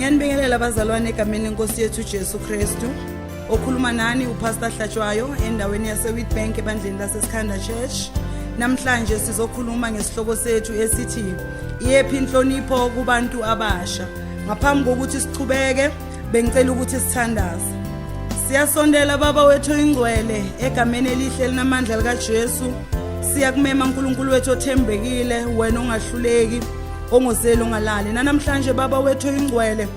Ngiyanibingelela abazalwane egameni lenkosi yethu Jesu Kristu. Okhuluma nani uPastor Hlatshwayo endaweni yaseWitbank ebandleni laseSikhanda Church. Namhlanje sizokhuluma ngesihloko sethu esithi iyephi inhlonipho kubantu abasha. Ngaphambi kokuthi sichubeke bengicela ukuthi sithandaze. Siyasondela baba wethu oyingcwele egameni elihle elinamandla likaJesu. Siyakumema uNkulunkulu wethu othembekile wena ongahluleki ongozeli ongalali. Namhlanje baba wethu oyingcwele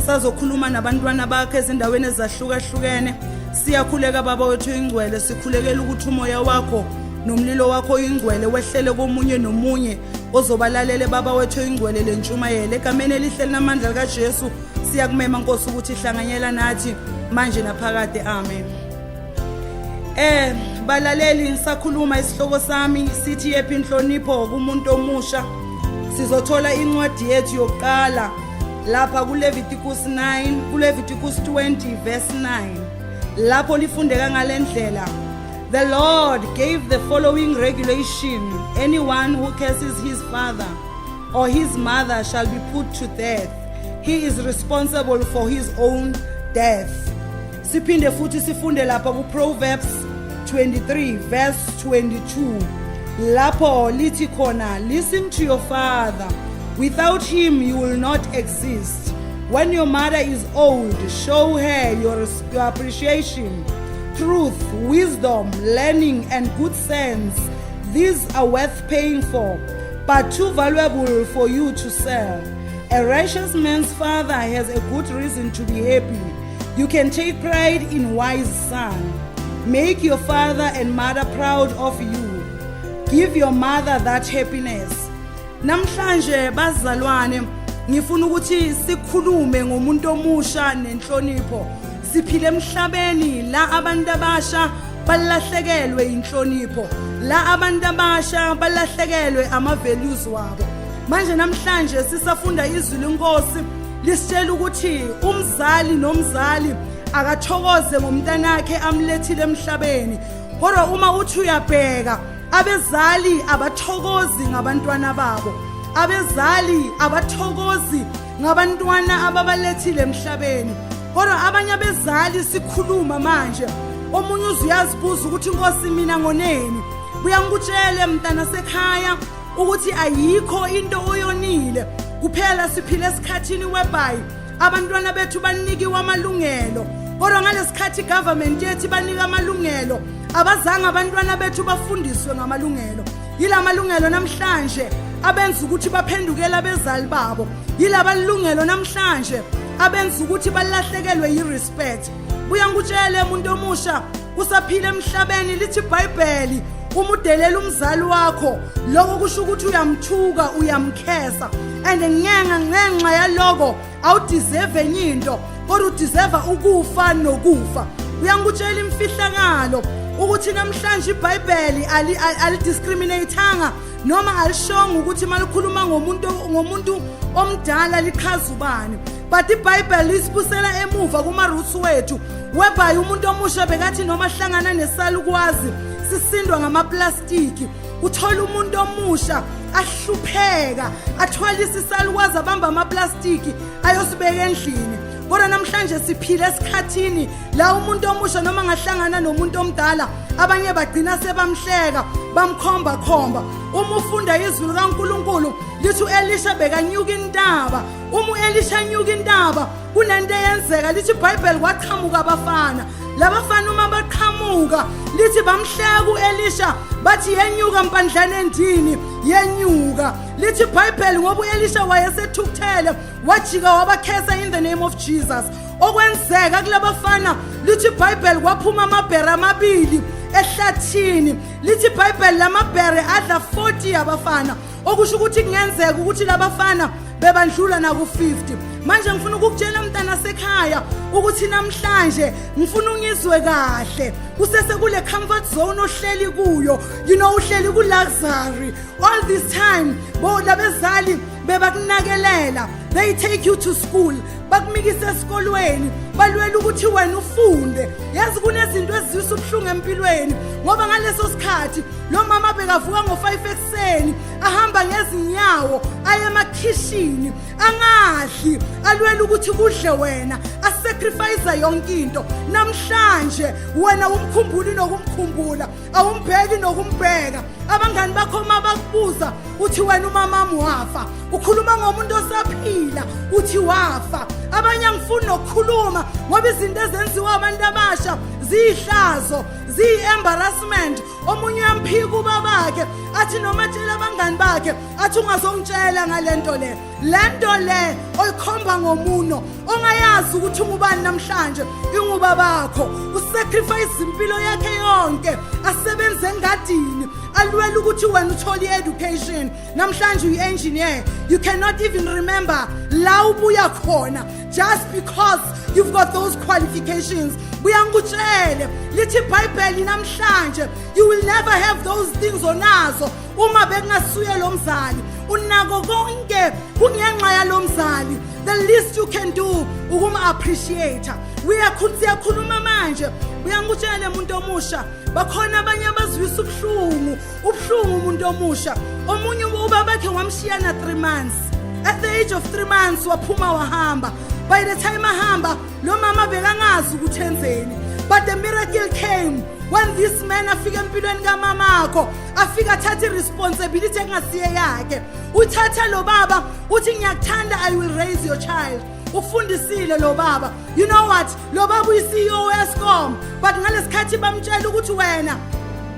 sazokhuluma nabantwana bakhe ezindaweni ezahlukahlukene. Siyakhuleka baba wethu oyingcwele, sikhulekela ukuthi umoya wakho nomlilo wakho oyingcwele wehlele komunye nomunye ozobalalele baba wethu oyingcwele lentshumayelo egameni elihle elinamandla likaJesu. Siyakumema Nkosi ukuthi ihlanganyela nathi manje naphakade, amen. Balaleli, ngisakhuluma isihloko sami sithi yephi inhlonipho kumuntu omusha. Sizothola incwadi yethu yokuqala lapha kuLeviticus 9, kuLeviticus 20 verse 9, lapho lifundeka ngalendlela: The Lord gave the following regulation: anyone who curses his father or his mother shall be put to death. He is responsible for his own death. Siphinde futhi sifunde lapha kuProverbs 23 verse 22, lapho lithi khona: "Listen to your father, without him you will not exist. When your mother is old, show her your appreciation. Truth, wisdom, learning and good sense, these are worth paying for, but too valuable for you to sell. A righteous man's father has a good reason to be happy. You can take pride in wise son. Make your father and mother proud of you. Give your mother that happiness." Namhlanje bazalwane, ngifuna ukuthi sikhulume ngomuntu omusha nenhlonipho. Siphile emhlabeni la abantu abasha balahlekelwe inhlonipho, la abantu abasha balahlekelwe ama values wabo. Manje namhlanje sisafunda izwi lenkosi, lisitshela ukuthi umzali nomzali akathokoze ngomntanakhe amlethile emhlabeni, kodwa uma uthi uyabheka, abezali abathokozi ngabantwana babo, abezali abathokozi ngabantwana ababalethile emhlabeni. Kodwa abanye abezali, sikhuluma manje, omunye uze uyazibuza ukuthi, "Inkosi, mina ngoneni?" Buya ngikutshele, mntana sekhaya, ukuthi ayikho into oyonile. Kuphela siphile esikhathini whereby abantwana bethu banikiwe amalungelo, kodwa ngalesikhathi government yethu banika amalungelo, abazange abantwana bethu bafundiswe ngamalungelo. Yila malungelo namhlanje abenza ukuthi baphendukele abezali babo, yila malungelo namhlanje abenza ukuthi balahlekelwe yi-respect. Buya ngikutshele, umuntu omusha, usaphila emhlabeni, lithi iBhayibheli uma udelela umzali wakho, lokho kusho ukuthi uyamthuka, uyamkhesa, and ngenxa yaloko awudeserve enye into kodwa udeserve ukufa nokufa. Uyangikutshela imfihlakalo ukuthi namhlanje iBhayibheli alidiscriminateanga noma alishongo ukuthi malikhuluma ngomuntu omdala lichaza ubani, but iBhayibheli lisibusela emuva kuma roots wethu, whereby umuntu omusha bekathi noma hlangana nesalukwazi sisindwa ngamaplastiki, uthola umuntu omusha ahlupheka, athwalisa isalukwazi, abamba amaplastiki, ayosibeka endlini. Kodwa namhlanje siphila esikhathini la umuntu omusha noma ngahlangana nomuntu omdala, abanye bagcina sebamhleka, bamkhomba khomba. Uma ufunda izwi likaNkuluNkulu, lithi uElisha bekanyuka intaba. Uma uElisha anyuka intaba, kunento eyenzeka. Lithi iBhayibheli kwaqhamuka abafana. Labafana uma baqhamuka, lithi bamhleka uElisha, bathi, "Yenyuka mpandlane endini, yenyuka." Lithi iBhayibheli ngoba uElisha wayesethukuthele, wajika wabakhesa in the name of Jesus. Okwenzeka kulabafana, lithi iBhayibheli kwaphuma amabhere amabili ehlathini. Lithi iBhayibheli lamabhere adla 40 yabafana, okusho ukuthi kungenzeka ukuthi labafana bebandlula naku-50. Manje ngifuna ukukutshela, mntana sekhaya, ukuthi namhlanje ngifuna ungizwe kahle. Usese kule comfort zone ohleli kuyo, uhleli ku luxury all this time, bo labezali bebakunakelela. They take you to school, bakumikise esikolweni, balwela ukuthi wena ufunde. Yazi kunezinto ezizwisa ubuhlungu empilweni, ngoba ngaleso sikhathi lo mama bekavuka ngo-5 ekuseni, ahamba ngezinyawo aye emakhishini, angadli, alwela ukuthi kudle wena, asacrifice yonke into. Namhlanje wena umkhumbuli nokumkhumbula, awumbheki nokumbheka. Abangani bakho uma bakubuza, uthi wena umamami wafa. Ukhuluma ngomuntu osaphila, uthi wafa. Abanye angifuni nokukhuluma, ngoba izinto ezenziwa abantu abasha ziyihlazo, ziyi-embarrassment. Omunye uyamphika ubabakhe, athi noma tshela abangani bakhe, athi ungazongitshela ngale nto le, le nto le oyikhomba ngomuno, ongayazi ukuthi ungubani namhlanje. Ingubabakho, usacrifice impilo yakhe yonke, asebenze engadini, alwela ukuthi wena uthole i-education. Namhlanje uyi-engineer, you cannot even remember la ubuya khona just because you've got those qualifications. Buya ngikutshele, lithi iBhayibheli namhlanje, you will never have those things onazo uma bekungasuye lo mzali. Unako konke kungenxa yalo mzali. The least you can do ukum-appreciate. Siyakhuluma manje. Uyangikutshele, umuntu omusha, bakhona abanye abazwisa ubuhlungu, ubuhlungu umuntu omusha. Omunye ubabakhe wamshiya na 3 months. At the age of 3 months waphuma wahamba. By the time ahamba, lo mama bekangazi ukuthi enzeni. But the miracle came when this man afika empilweni kamamakho, afika athatha i-responsibility engasiye yakhe. Uthatha lo baba, uthi, "Ngiyakuthanda, I will raise your child." Ufundisile lo baba. You know what, lo baba uyi-CEO we-Eskom, but ngalesikhathi bamtshela ukuthi wena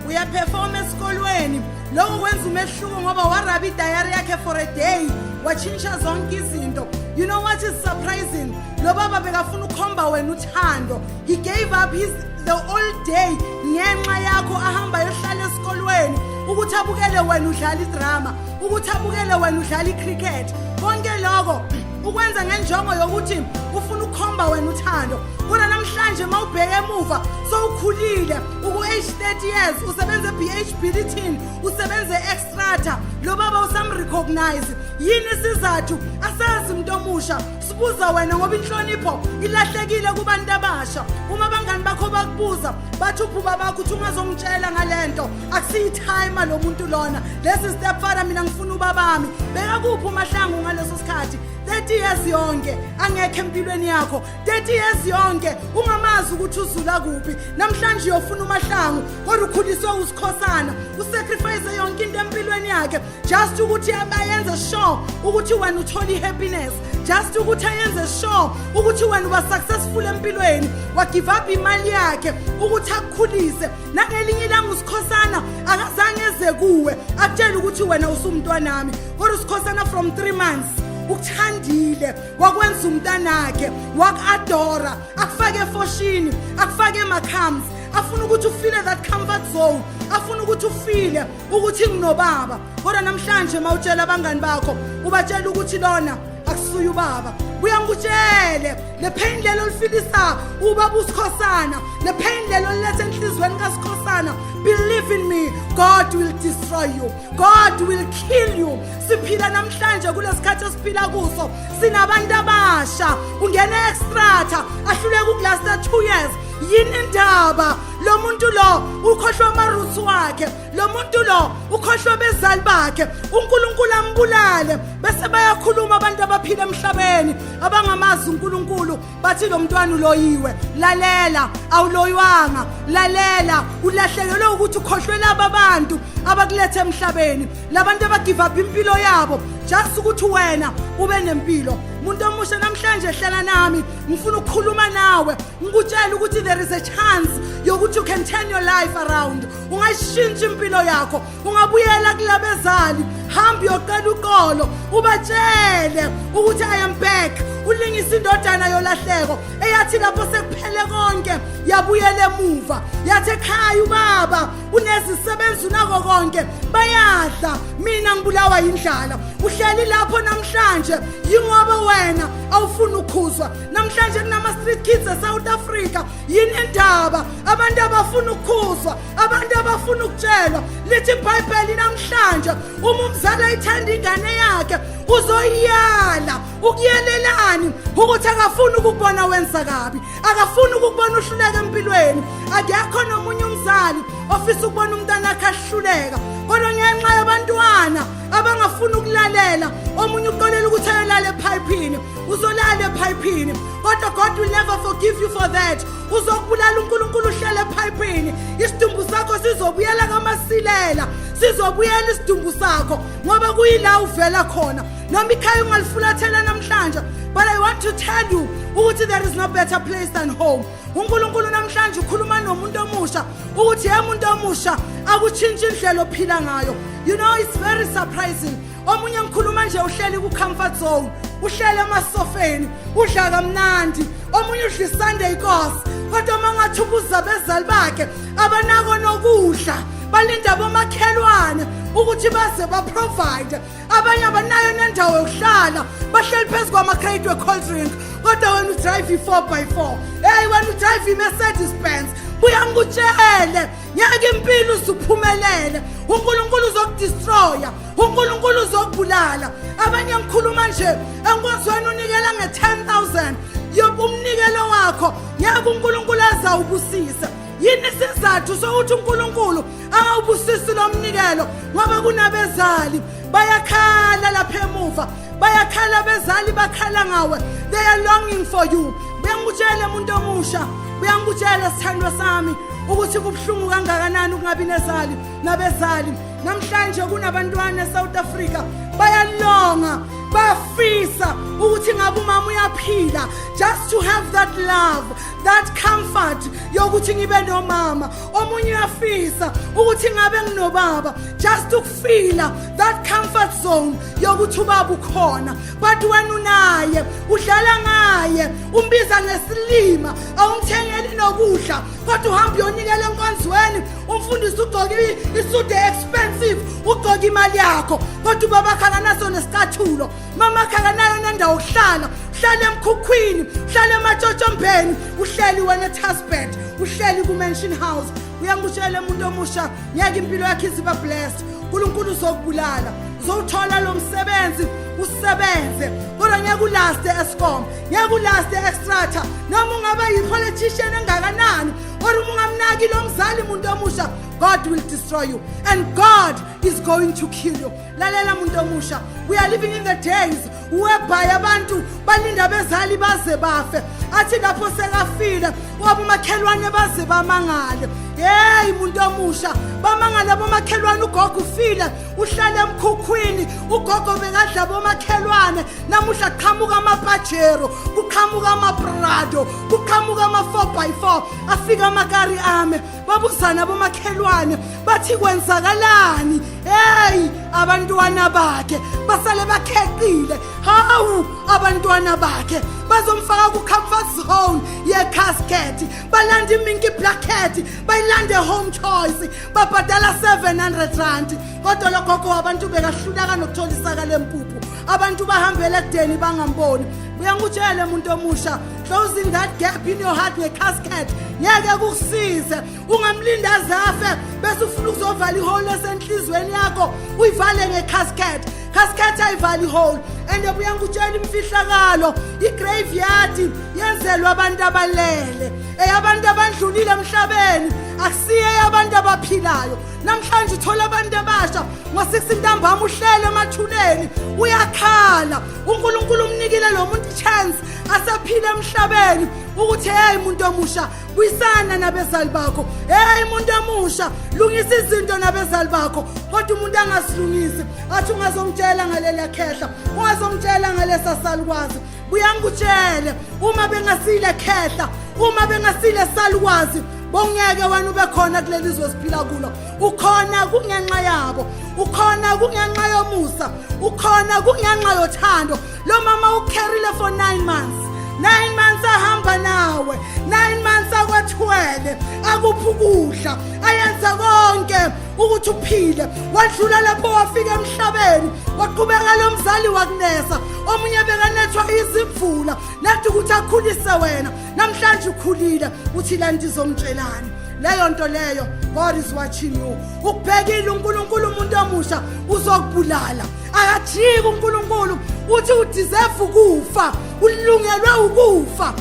uyaperforma esikolweni, lokho kwenza umehluko, ngoba waraba idayari yakhe for a day, watshintsha zonke izinto. You know what is surprising? Lo baba bekafuna ukukhomba wena uthando. He gave up his the all day ngenxa yakho, ahamba yohlala esikolweni ukuthi abukele wena udlala idrama, ukuthi abukele wena udlala icricket. Konke lokho ukwenza ngenjongo yokuthi ufuna ukukhomba wena uthando. Kodwa namhlanje mawubheka emuva, sowukhulile, uku-age 30 years, usebenza e-BH Billiton, usebenza e-Xstrata, lo baba usamrecognize. Yini isizathu? Asazi, umuntu omusha. Sibuza wena, ngoba inhlonipho ilahlekile kubantu abasha. Uma abangani bakho bakubuza, bathi ubhuba bakho, uthi ungazongitshela ngale nto, akusiyithayima lo muntu lona, lesi stepfather, mina ngifuna ubabami. Bekakuphi uMahlangu ngaleso sikhathi? 30 years yonke angekho empilweni yakho, 30 years yonke ungamazi ukuthi uzula kuphi. Namhlanje uyofuna uMahlangu, kodwa ukhuliswe uSikhosana. Usacrifice yonke into empilweni yakhe just ukuthi ayenze sure ukuthi wena uthola i-happiness, just ukuthi ayenze sure ukuthi wena uba successful empilweni. Wagive up imali yakhe ukuthi akukhulise. Nangelinye ilanga uSikhosana akazange eze kuwe akutshele ukuthi wena usumntwanami, kodwa uSikhosana from 3 months ukuthandile, wakwenza umntanakhe, waku-adora, akufake eFoschini, akufake emakhams, afuna ukuthi ufile that comfort zone, afuna ukuthi ufile ukuthi nginobaba. Kodwa namhlanje mawutshela abangani bakho, ubatshela ukuthi lona akusuye ubaba. Buya ngikutshele, le pain lelo olifilisa ubaba uSikhosana, le pain lelo liletha enhliziyweni kaSikhosana, believe in me, God will destroy you, God will kill you. Siphila namhlanje kulesikhathi esiphila kuso, sinabantu abasha ungena e-Xstrata, ahluleka ukulasta 2 years. Yini indaba? Lo muntu lo ukhohlwa ama-roots wakhe, lo muntu lo ukhohlwa bezali bakhe. UNkulunkulu ambulale, bese bayakhuluma abantu abaphila emhlabeni abangamazi uNkulunkulu, bathi lo mntwana uloyiwe. Lalela, awuloywanga. Lalela, ulahlekelwe ukuthi ukhohlwe laba bantu abakulethe emhlabeni, labantu abagive up impilo yabo just ukuthi wena ube nempilo. Umuntu omusha, namhlanje hlala nami, ngifuna ukukhuluma nawe, ngikutshela ukuthi there is a chance yokuthi you can turn your life around. Ungayishintsha impilo yakho, ungabuyela kulabezali, hamba uyocela uxolo, ubatshele ukuthi I am back. Ulingisa indodana yolahleko eyathi lapho sekuphele konke yabuyela emuva, yathi ekhaya ubaba unezisebenzi, unako konke, bayadla, mina ngibulawa yindlala. Uhleli lapho namhlanje yingoba wena awufuni ukukhuzwa. Namhlanje kunama-street kids eSouth Africa. Yini indaba? Abantu abafuna ukukhuzwa, abantu abafuna ukutshelwa. Lithi iBhayibheli namhlanje, uma umzali ayithanda ingane yakhe, Uzoyala ukuyelelani ukuthi akafuni ukukubona wenza kabi, akafuni ukukubona uhluleka empilweni. Akekho nomunye umzali ofisa ukubona umntana akhe ahluleka, kodwa ngenxa yabantwana abangafuni ukulalela, omunye uqolela ukuthi ayolala ephayiphini. Uzolala ephayiphini, kodwa God will never forgive you for that. Uzokubulala uNkulunkulu uhlele ephayiphini. Isidumbu sakho sizobuyela kaMasilela, sizobuyela isidumbu sakho, ngoba kuyila uvela khona. Noma ikhaya ungalifulathela namhlanje, but I want to tell you ukuthi there is no better place than home. UNkulunkulu namhlanje ukhuluma nomuntu omusha ukuthi, ye muntu omusha, akutshintshe indlela ophila ngayo. You know, it's very surprising. Omunye ngikhuluma nje uhleli ku-comfort zone, uhleli emasofeni, udla kamnandi. Omunye udla i-Sunday kos, kodwa uma ngathi ubuza abezali bakhe, abanako nokudla, balinda abomakhelwane ukuthi baze ba-provide. Abanye abanayo nendawo yokuhlala, bahleli phezu kwama-crate we-cold drink, kodwa wena u-drive i-4 by 4. Hey, wena u-drive i-Mercedes Benz. Buya ngikutshele, ngeke impilo uzuphumelele. UNkulunkulu uzoku-destroya, uNkulunkulu uzokubulala. Abanye ngikhuluma nje enkonzweni unikela nge-10 000 umnikelo wakho, ngeke uNkulunkulu azawubusisa. Yini isizathu sokuthi uNkulunkulu angawubusisi lo mnikelo? Ngoba kunabezali bayakhala lapha emuva, bayakhala abezali, bakhala ngawe. They are longing for you. Buyangikutshela umuntu omusha, buyangikutshela sithandwa sami, ukuthi kubuhlungu kangakanani ukungabi nezali nabezali. Namhlanje kunabantwana eSouth Africa bayalonga, bafisa ukuthi ngabe umama uyaphila, just to have that love, that comfort yokuthi ngibe nomama. Omunye uyafisa ukuthi ngabe nginobaba, just uku-feela that comfort zone yokuthi ubaba ukhona. But wena unaye, udlala ngaye, umbiza ngesilima, awumthengeli nokudla, kodwa uhamba uyonikela enkonzweni. Umfundisi ugqoke isudu expensive, ugqoke imali yakho, kodwa ubaba akanaso nesicathulo, mama akanayo nendawo yokuhlala. Uhlala emkhukhwini, uhlala ematshotshombeni, uhleli wena eTasbet, uhleli ku-mansion house. Uyangutshela umuntu omusha, ngeke impilo yakhe iziba blessed. uNkulunkulu uzokubulala. Uzowuthola lo msebenzi, usebenze, kodwa ngeke u-laste Eskom, ngeke u-laste Xstrata, noma ungaba yi-politician engakanani. Kodwa uma ungamnaki lo mzali, muntu omusha, God will destroy you and God is going to kill you. Lalela muntu omusha, we are living in the days whereby abantu balinda abezali baze bafe, athi lapho sekafile wabo umakhelwane baze bamangale. Hey muntu omusha, bamangale abomakhelwane, ugogo ufile, uhlala emkhukhwini. Ugogo bekadla bomakhelwane, namuhla qhamuka amaPajero, kuqhamuka amaPrado, kuqhamuka ama-4 by 4, afika amakari ame. Babuzana abomakhelwane, bathi kwenzakalani? Hey, abantwana bakhe basale bakheqile. Hawu, abantwana bakhe bazomfaka ku-comfort zone ye-casket, balanda iminki blanket, bayilande Home Choice, babhadala R700, kodwa lo gogo wabantu bekahluleka nokuthola isaka lempuphu. Abantu bahambele ekudeni bangamboni. Uyangutshele umuntu omusha, closing that gap in your heart nge-casket ngeke kukusize. Ungamlinda azafe bese ufuna ukuzovala i-hole esenhlizweni yakho, uyivale nge-casket. Casket ayivali i-hole. And buya ngikutshela imfihlakalo, i-graveyard yenzelwa abantu abalele, eyabantu abandlulile emhlabeni, akusiye eyabantu abaphilayo. Namhlanje uthola abantu abasha ngo-6 ntambama uhlele emathuneni, uyakhala. UNkulunkulu umnikile lo muntu chance asaphila emhlabeni ukuthi, hey muntu omusha, buyisana nabezali bakho. Hey muntu omusha, lungisa izinto nabezali bakho. Kodwa umuntu angasilungisi, athi ungazongitshela ngaleli khehla, ungazongitshela ngalesa salukwazi. Buyangikutshele, uma bengasile khehla, uma bengasile salukwazi, bongeke wena ube khona kuleli zwe siphila kulo. Ukhona kungenxa yabo, ukhona kungenxa yomusa, ukhona kungenxa yothando. Lo mama u-carrile for 9 months, 9 months ahamba nawe, 9 months akwethwele, akupha ukudla, ayenza konke ukuthi uphile. Wadlula lapho, wafika emhlabeni, waqhubeka lo mzali wakunesa. Omunye bekanethwa izimvula nathi ukuthi akhulise wena. Namhlanje ukhulile, uthi lanto izongitshelani, Leyo nto leyo, God is watching you. Ukubhekile uNkulunkulu, umuntu omusha, uzokubulala. Akajiki uNkulunkulu, uthi udeserve ukufa, ulungelwe ukufa.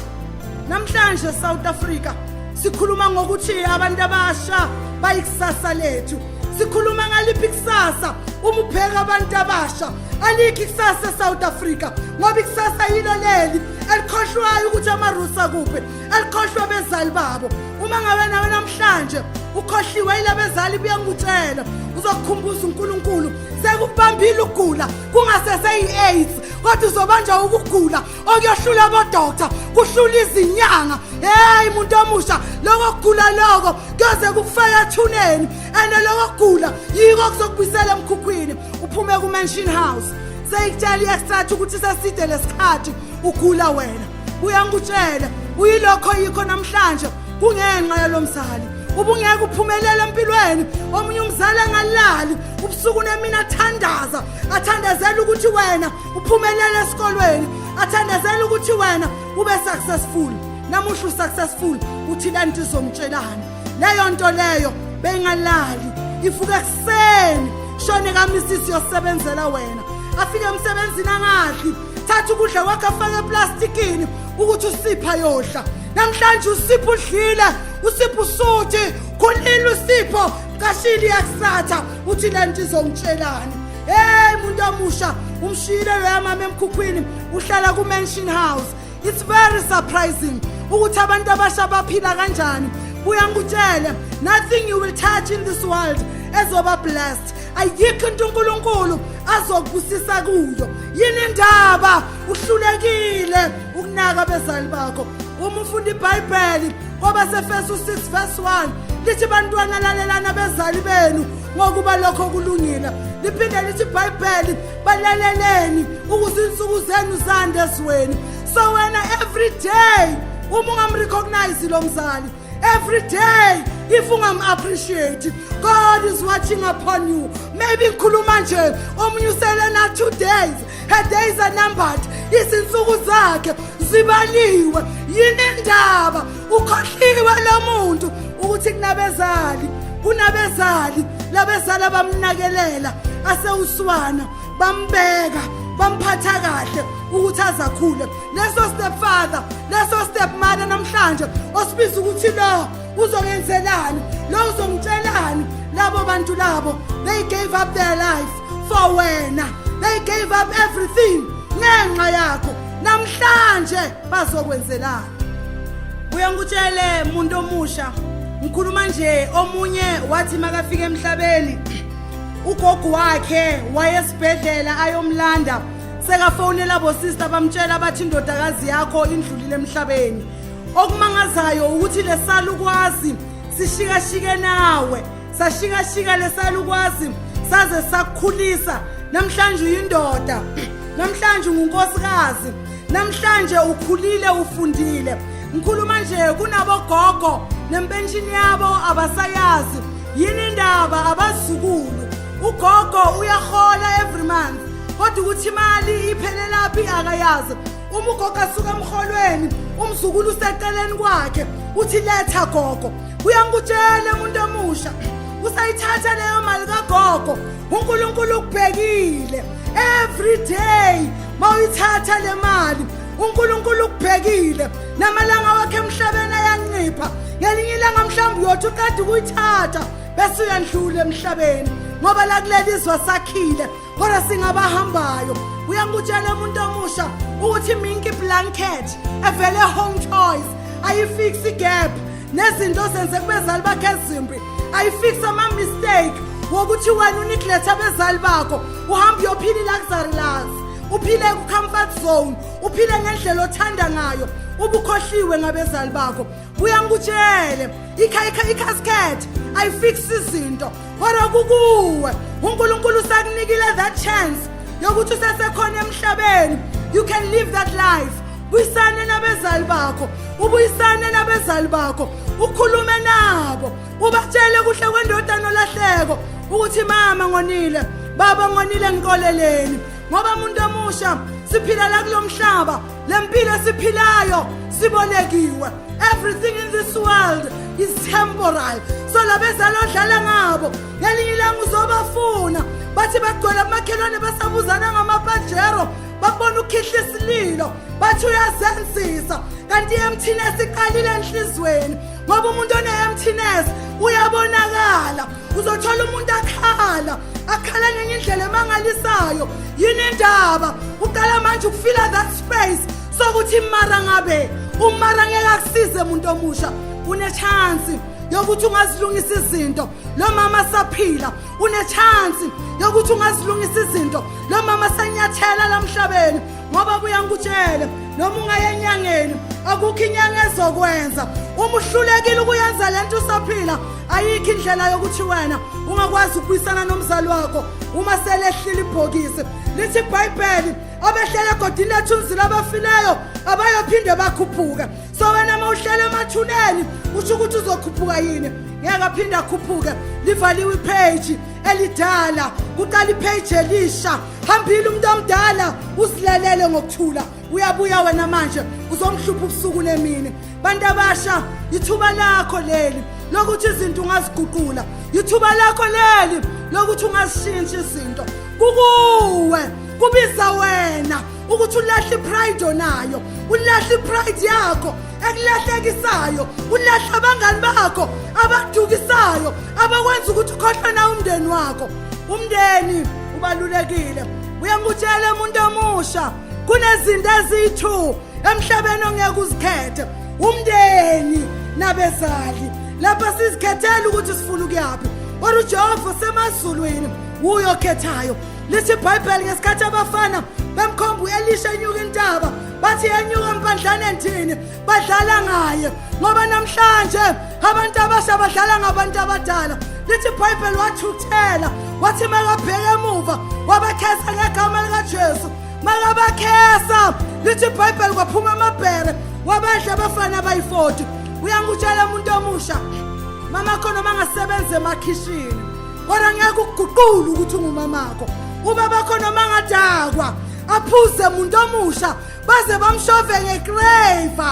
Namhlanje South Africa sikhuluma ngokuthi abantu abasha bayikusasa lethu. Sikhuluma ngaliphi kusasa uma ubheka abantu abasha? Alikho ikusasa eSouth Africa, ngoba ikusasa yilo leli elikhohlwayo ukuthi amarusa kuphi, elikhohlwa abezali babo. Uma ngabe nawe namhlanje ukhohliwe yilabezali, buye ngikutshela, uzokukhumbuza uNkulunkulu. Sekubambile ukugula, kungasese yi-AIDS, kodwa uzobanjwa ukugula okuyohlula abodokta, kuhlula izinyanga. Hey, muntu omusha, lokho kugula loko kuyoze kukufake ethuneni, and lokho kugula yiko kuzokubuyisela emkhukhwini, uphume ku-mansion house. Seyikutshela i-extract ukuthi seside lesikhathi ugula wena. Uyangikutshela, uyilokho yikho namhlanje kungenxa yalo mzali. Ubungeke uphumelele empilweni. Omunye umzali angalali ubusuku nemini athandaza, athandazela ukuthi wena uphumelele esikolweni, athandazela ukuthi wena ube successful. Namuhla usuccessful, uthi le nto izongitshelani? Leyo nto leyo bengalali, ifuka ekuseni, shone kamisisi yosebenzela wena, afike emsebenzini angadli, thatha ukudla kwakhe afake eplastikini ukuthi usipha yodla. Namhlanje usipho udlile, usipho usuthi khulile, usipho cashile, iyakusatha, uthi le nto izongitshelani? Hey, muntu omusha, umshiyile loya mama emkhukhwini, uhlala ku-mansion house. It's very surprising ukuthi abantu abasha baphila kanjani. Buya ngikutshele, nothing you will touch in this world ezoba blessed. Ayikho into uNkulunkulu azokubusisa kuyo. Yini indaba uhlulekile ukunaka abezali bakho? Uma ufunda iBhayibheli kwabaseFesu 6 verse 1, lithi, "Bantwana, lalelani abezali benu, ngokuba lokho kulungile." Liphinde lithi iBhayibheli, "Balaleleni ukuze insuku zenu zande ezweni." So wena, every day uma ungamrecognize lo mzali, every day if ungam-appreciate, God is watching upon you. Maybe ngikhuluma nje, omunye usele na 2 days. Her days are numbered, izinsuku zakhe zibaliwe. Yini indaba ukhohliwe lo muntu ukuthi kunabezali, kunabezali, labezali abamnakelela asewuswana, bambeka, bamphatha kahle ukuthi azakhule? Leso stepfather, leso stepmother namhlanje osibiza ukuthi lo uzongenzelani, lo uzongitshelani, labo bantu labo, they gave up their life for wena. They gave up everything ngenxa yakho. Namhlanje bazokwenzelani? Uyangutshele, muntu omusha, ngikhuluma nje, omunye wathi makafika emhlabeni, ugogo wakhe wayesibhedlela, ayomlanda, sekafonela bosister, bamtshela bathi indodakazi yakho indlulile emhlabeni. Okumangazayo ukuthi lesalukwazi sishikashike nawe, sashikashika lesalukwazi saze sakukhulisa. Namhlanje uyindoda, namhlanje ungunkosikazi, namhlanje ukhulile, ufundile. Ngikhuluma nje, kunabogogo nempenshini yabo abasayazi. Yini indaba? Abazukulu, ugogo uyahola every month, kodwa ukuthi imali iphelelaphi akayazi. Uma ugogo asuka emholweni, umzukulu useceleni kwakhe, uthi, "Letha, gogo." Uyangikutshela, umuntu omusha, usayithatha leyo mali kagogo. UNkulunkulu ukubhekile. Every day mawuyithatha le mali, uNkulunkulu ukubhekile. Namalanga wakhe emhlabeni ayancipha. Ngelinye ilanga mhlawumbe uyothi uqeda ukuyithatha bese uyandlula emhlabeni, ngoba la kuleli zwe sakhile, kodwa singabahambayo. Uyangutshela, umuntu omusha, ukuthi minky blanket evele Home Choice ayifix igap nezinto zenze kubezali bakhe ezimbi, ayifix ama-mistake wokuthi wena uneglect abezali bakho, uhambe uyophila i-luxury life, uphile ku-comfort zone, uphile ngendlela othanda ngayo, ubukhohliwe ngabezali bakho. Uyangutshele, i-casket ayifix izinto, kodwa kukuwe. UNkulunkulu usakunikile that chance yokuthi usasekhona emhlabeni, you can live that life. Buyisane nabezali bakho, ubuyisane nabezali bakho, ukhulume nabo, ubatshele kuhle kwendodana olahleko ukuthi, "Mama, ngonile, baba, ngonile, ngikoleleni." Ngoba umuntu omusha, siphila la kulo mhlaba, le mpilo esiphilayo sibolekiwe. Everything in this world is temporal. So labezali odlala ngabo, ngelinye ilanga uzobafuna. Bathi bagcwele amakhelwane, basabuzana ngamapajero, babona ukhihla isililo, bathi uyazenzisa, kanti i-emptiness iqalile enhlizweni, ngoba umuntu one-emptiness uyabonakala. Uzothola umuntu akhala, akhala ngenye indlela emangalisayo. Yini indaba? Uqala manje ukufila that space sokuthi mara ngabe umara ngeke akusize. Umuntu omusha, une-chance yokuthi ungazilungisa izinto lo mama saphila. Une-chance yokuthi ungazilungisa izinto lo mama sanyathela lamhlabeni, ngoba buya ngikutshele, noma ungaye enyangeni, akukho inyanga ezokwenza. Uma uhlulekile ukuyenza lento usaphila, ayikho indlela yokuthi wena ungakwazi ukubuyisana nomzali wakho uma selehlile ibhokisi. Lithi iBhayibheli, abehlele egodini lethunzi labafileyo abayophinde bakhuphuke. So wena uma uhlele emathuneni, usho ukuthi uzokhuphuka yini? Ngeke aphinde akhuphuke. Livaliwe ipage elidala, kuqala ipage elisha. Hambile umuntu omdala, usilelele ngokuthula. Uyabuya wena manje uzomhlupha ubusuku nemini. Bantu abasha, ithuba lakho leli lokuthi izinto ungaziguqula, ithuba lakho leli lokuthi ungazishintsha izinto. Kukuwe, kubiza wena ukuthi ulahle ipride onayo, ulahle ipride yakho ekulahlekisayo, ulahle abangani bakho abadukisayo, abakwenza ukuthi ukhohlwe na umndeni wakho. Umndeni ubalulekile. Uyangutshela umuntu omusha, kunezinto eziyi-2 emhlabeni ongeke uzikhethe: umndeni nabezali. Lapha sizikhethela ukuthi sifuna ukuyaphi, kodwa uJehova semazulwini uyokhethayo. Lithi iBhayibheli, ngesikhathi abafana bemkhomba u-Elisha enyuka intaba, bathi yenyuka mpandlane endini. Badlala ngaye, ngoba namhlanje abantu abasha badlala ngabantu abadala. Lithi iBhayibheli wathukuthela, wathi makabheke emuva, wabakhesa ngegama likaJesu. Makabakhesa, lithi iBhayibheli kwaphuma amabhere, wabadla abafana abayi-40. Uyangutshela umuntu omusha, mama khona mangasebenza emakhishini, kodwa ngeke ukuguqule ukuthi ungumamakho. Ubaba khona mangadakwa, aphuze, umuntu omusha, baze bamshove ngegrave,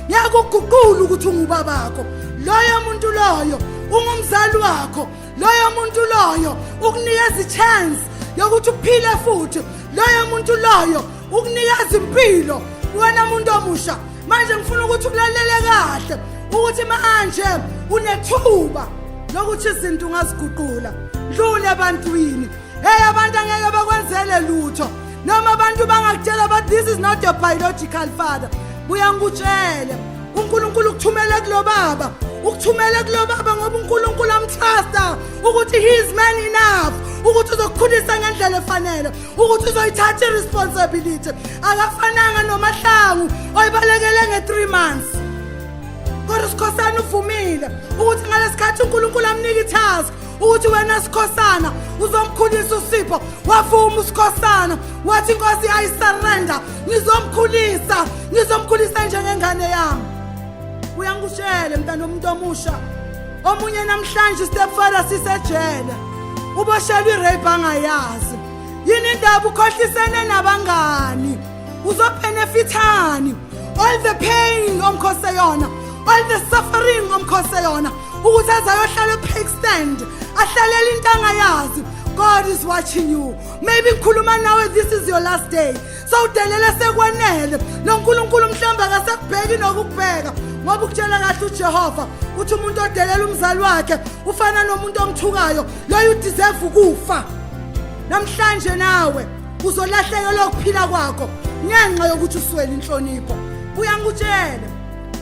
ngeke ukuguqule ukuthi ungubabakho. Loyo muntu loyo ungumzali wakho. Loyo muntu loyo ukunikeza i-chance yokuthi uphile futhi. Loyo muntu loyo ukunikeza impilo, wena muntu omusha. Manje ngifuna ukuthi ulalele kahle ukuthi manje unethuba lokuthi izinto ungaziguqula. Dlule ebantwini. Hey, abantu angeke bakwenzele lutho, noma abantu bangakutshela, but this is not your biological father. Buya ngikutshele, uNkulunkulu ukuthumele kulo baba, ukuthumele kulo baba ngoba uNkulunkulu amtrusta ukuthi he is man enough ukuthi uzokukhulisa ngendlela efanele, ukuthi uzoyithatha i-responsibility. Akafananga noMahlangu oyibalekele nge-3 months, kodwa uSikhosana uvumile ukuthi ngalesikhathi uNkulunkulu amnika itask ukuthi wena Sikhosana uzomkhulisa uSipho, wavuma uSikhosana, wathi, "Inkosi, I surrender, ngizomkhulisa, ngizomkhulisa njengengane yami." Uyangutshele mntana omuntu omusha, omunye namhlanje stepfather sisejele, uboshelwe irape angayazi. Yini indaba ukhohlisene nabangani? Uzobenefithani all the pain omkhose yona, all the suffering omkhose yona, ukuthi azayohlala e-pig stand, ahlalela into angayazi? God is watching you. Maybe ngikhuluma nawe, this is your last day. Sowudelele sekwanele. Lo Nkulunkulu mhlawumbe akasakubheki nokukubheka, ngoba ukutshela kahle uJehova uthi umuntu odelela umzali wakhe ufana nomuntu omthukayo. Loyo udeserve ukufa. Namhlanje nawe uzolahlekelwa ukuphila kwakho ngenxa yokuthi uswele inhlonipho. Uyangutshele,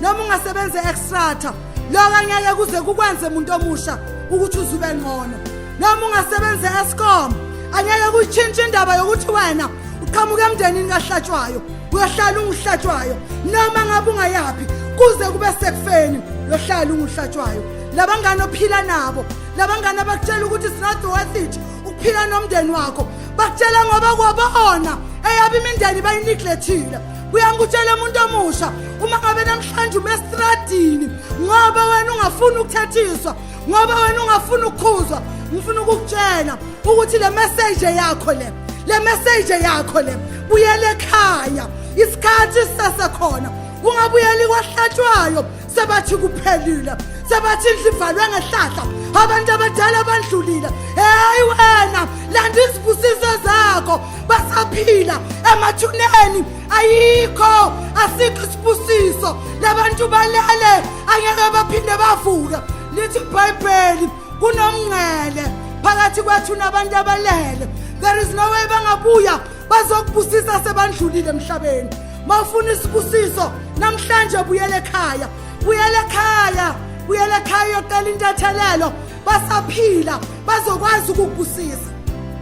noma ungasebenza e-Xstrata, lokho angeke kuze kukwenze, umuntu omusha, ukuthi uzube ngcono. Noma ungasebenza e-Eskom, angeke kuyitshintshe indaba yokuthi wena uqhamuka emndenini kaHlatshwayo. Uyohlala unguHlatshwayo noma ngabe ungayaphi, kuze kube sekufeni uyohlala unguHlatshwayo. Labangani ophila nabo, labangani abakutshela ukuthi it's not worth it ukuphila nomndeni wakho, bakutshela ngoba kwabona eyabe imindeni bayineglectile. Uyangutshela umuntu omusha, uma ngabe namhlanje ume estradini ngoba wena ungafuni ukuthethiswa, ngoba wena ungafuni ukukhuzwa, ngifuna ukukutshela ukuthi le message yakho le message yakho le, buyele ekhaya, isikhathi sisasekhona. Ungabuyeli kwaHlatshwayo. Sebathi kuphelile, sebathi indlu ivalwe ngehlahla, abantu abadala bandlulile. Hey wena, landa izibusiso zakho, basaphila emathuneni. Ayikho, asikho isibusiso. Labantu balele, angeke baphinde bavuke. Lithi iBhayibheli kunomngcele phakathi kwethu nabantu abalele. There is no way bangabuya bazokubusisa sebandlulile emhlabeni. Mawufuna isibusiso namhlanje, buyele ekhaya, buyele ekhaya, buyele ekhaya, uyocela intethelelo. Basaphila, bazokwazi ukukubusisa.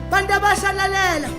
Bantu abasha, lalela,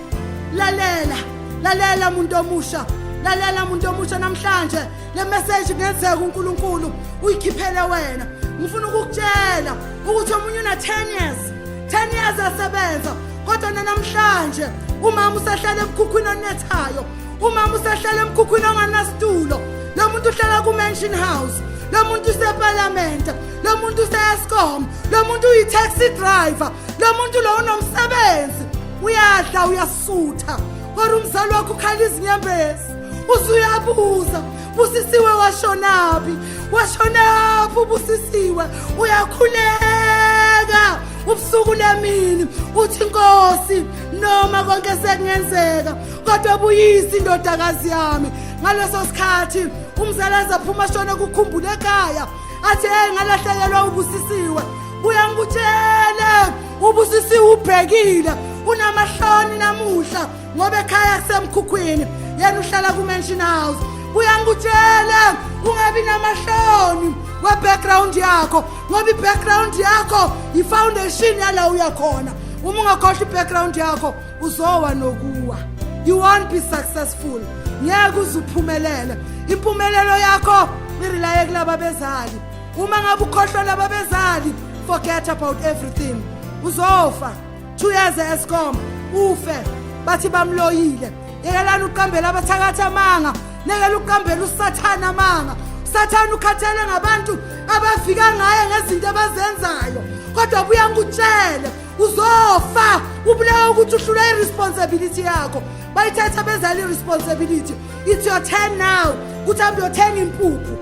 lalela, lalela muntu omusha, lalela muntu omusha. Namhlanje le message kungenzeka uNkulunkulu uyikhiphele wena. Ngifuna ukukutshela ukuthi omunye una 10 years, 10 years asebenza, kodwa namhlanje umama usahlala emkhukhwini onethayo, umama usahlala emkhukhwini onganasitulo. Lo muntu uhlala ku-mansion house, lo muntu usepalamente, lo muntu use-Eskom, lo muntu uyi-taxi driver, lo muntu lo unomsebenzi, uyadla, uyasutha, kodwa umzali wakho ukhala izinyembezi. Usuyabuza, "Busisiwe washonaphi? Washonaphi uBusisiwe?" Uyakhuleka ubusuku lemini, uthi, "Inkosi, noma konke sekungenzeka, kodwa buyisa indodakazi yami." Ngaleso sikhathi umzali azaphuma shona kukhumbula ekhaya, athi, "Hey, ngalahlekelwa uBusisiwe." Buya ngikutshele, uBusisiwe ubhekile, unamahloni namuhla ngoba ekhaya kusemkhukhwini, yena uhlala ku-mansion house. Buya ngikutshele, ungabi namahloni we-background yakho, ngoba i-background yakho i-foundation yala uyakhona. Uma ungakhohlwa i-background yakho, uzowa nokuwa. You won't be successful, ngeke uze uphumelele. Impumelelo yakho i-rely kulaba bezali. Uma ngabe ukhohlwa laba bezali, forget about everything. Uzofa 2 years e-Eskom, ufe bathi bamloyile. Yekelani uqambela abathakathi amanga, nekela uqambela uSathana amanga. USathana ukhathele ngabantu abafika ngaye ngezinto abazenzayo. Kodwa buya ngikutshele, uzofa ubulewe ukuthi uhlula i-responsibility yakho. Bayithatha bezala i-responsibility. It's your turn now ukuthi hambe uyothenga impuphu.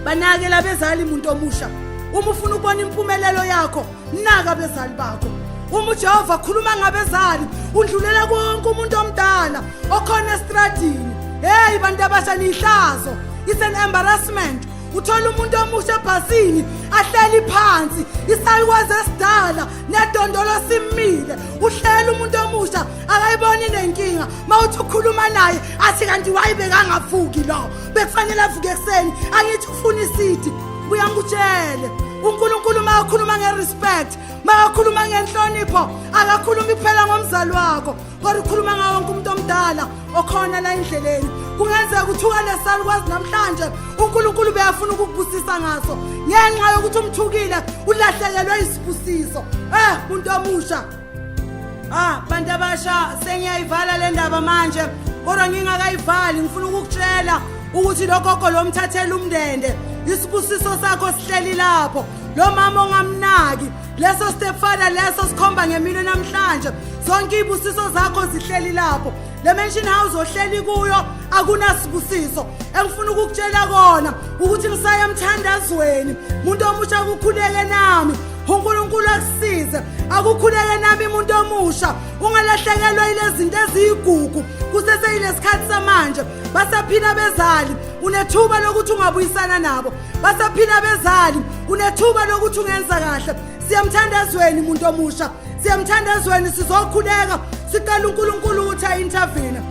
Banake labezali, muntu omusha. Uma ufuna ukubona impumelelo yakho, naka abezali bakho. Uma uJehova khuluma ngabezali, undlulela konke umuntu omdala okhona estradini. Hey bantu abasha, nihlazo. It's an embarrassment. Uthola umuntu omusha ebhasini ahleli phansi, isalukwazi esidala nedondolo simile. Uhlela umuntu omusha, akayiboni nenkinga. Mawuthi ukhuluma naye, athi, "Kanti wayibekangavuki lo? Bekufanele avuke ekuseni, angithi ufuna isiti." Buya ngikutshele, uNkulunkulu makakhuluma ngerespect, makakhuluma ngenhlonipho, akakhulumi kuphela ngomzali wakho, kodwa ukhuluma ngawo wonke umuntu omdala okhona la endleleni. Kungenzeka uthuka lesalukwazi namhlanje, uNkulunkulu beyafuna ukukubusisa ngaso. Ngenxa yokuthi umthukile, ulahlekelwe isibusiso. Muntu omusha, ah, bantu abasha, sengiyayivala le ndaba manje, kodwa ngingakayivali ngifuna ukukutshela ukuthi lo gogo lo mthathela umndende, isibusiso sakho sihleli lapho. Lo mama ongamnaki, leso stepfather leso sikhomba ngeminwe namhlanje, zonke izibusiso zakho zihleli lapho. Le mansion house ohleli kuyo akunasibusiso. Engifuna ukukutshela kona ukuthi ngisaya emthandazweni, muntu omusha, kukhuleke nami, uNkulunkulu akusize. Akukhuleke nami, umuntu omusha, ungalahlekelwa yilezi zinto eziyigugu kuseseyilesikhathi samanje. Basaphila bezali, unethuba lokuthi ungabuyisana nabo. Basaphila bezali, unethuba lokuthi ungenza kahle. Siyamthandazweni, umuntu omusha, siyamthandazweni. Sizokhuleka, sicela uNkulunkulu ukuthi a-intervene.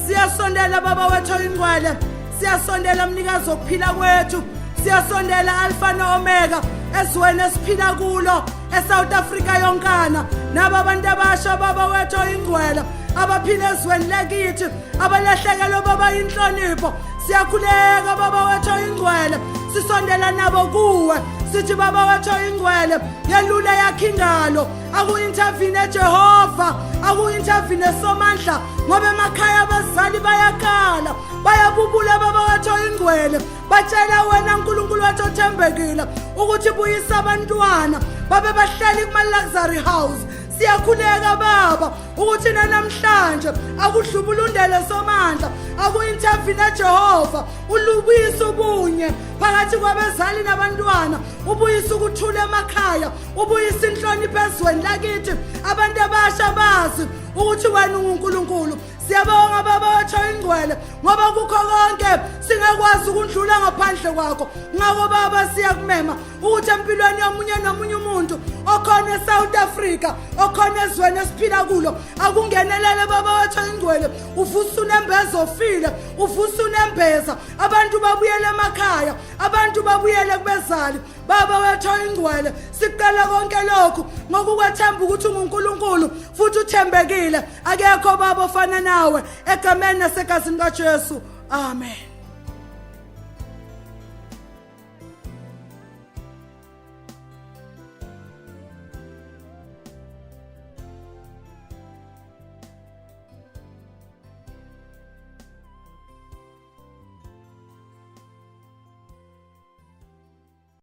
Siyasondela, Baba wethu oyingcwele, siyasondela, mnikazi wokuphila kwethu, siyasondela, Alpha no-Omega, ezweni esiphila kulo eSouth Africa yonkana. Naba abantu abasha, Baba wethu oyingcwele, abaphila ezweni lekithi, abalahlekelwe, Baba, inhlonipho. Siyakhuleka, Baba wethu oyingcwele, sisondela nabo kuwe, sithi, Baba wethu oyingcwele, yelula yakho ingalo, aku-intervene Jehova, aku-intervene Somandla, ngoba emakhaya abazali bayakhala, bayabubula. Baba wethu oyingcwele, batshela wena, Nkulunkulu wethu othembekile, ukuthi buyisa abantwana babe bahleli kuma-luxury house. Siyakhuleka Baba ukuthi namhlanje akudlubulundele Somandla, aku-intervene Jehova, ulubuyise ubunye phakathi kwabezali nabantwana, ubuyise ukuthula emakhaya, ubuyise inhlonipho ezweni lakithi, abantu abasha bazi ukuthi wena unguNkulunkulu. Siyabonga Baba wethu oyingcwele, ngoba kukho konke singakwazi ukundlula ngaphandle kwakho. Ngakho Baba, siyakumema ukuthi empilweni yomunye nomunye umuntu okhona eSouth Africa, okhona ezweni esiphila kulo, akungenelele Baba wethu oyingcwele, uvusa unembeza ofile, uvusa unembeza, abantu babuyele emakhaya, abantu babuyele kubezali. Baba wethu oyingcwele, sicela konke lokhu ngokukwethemba ukuthi unguNkulunkulu futhi uthembekile, akekho Baba ofana nawe, egameni nasegazini kaJesu, amen.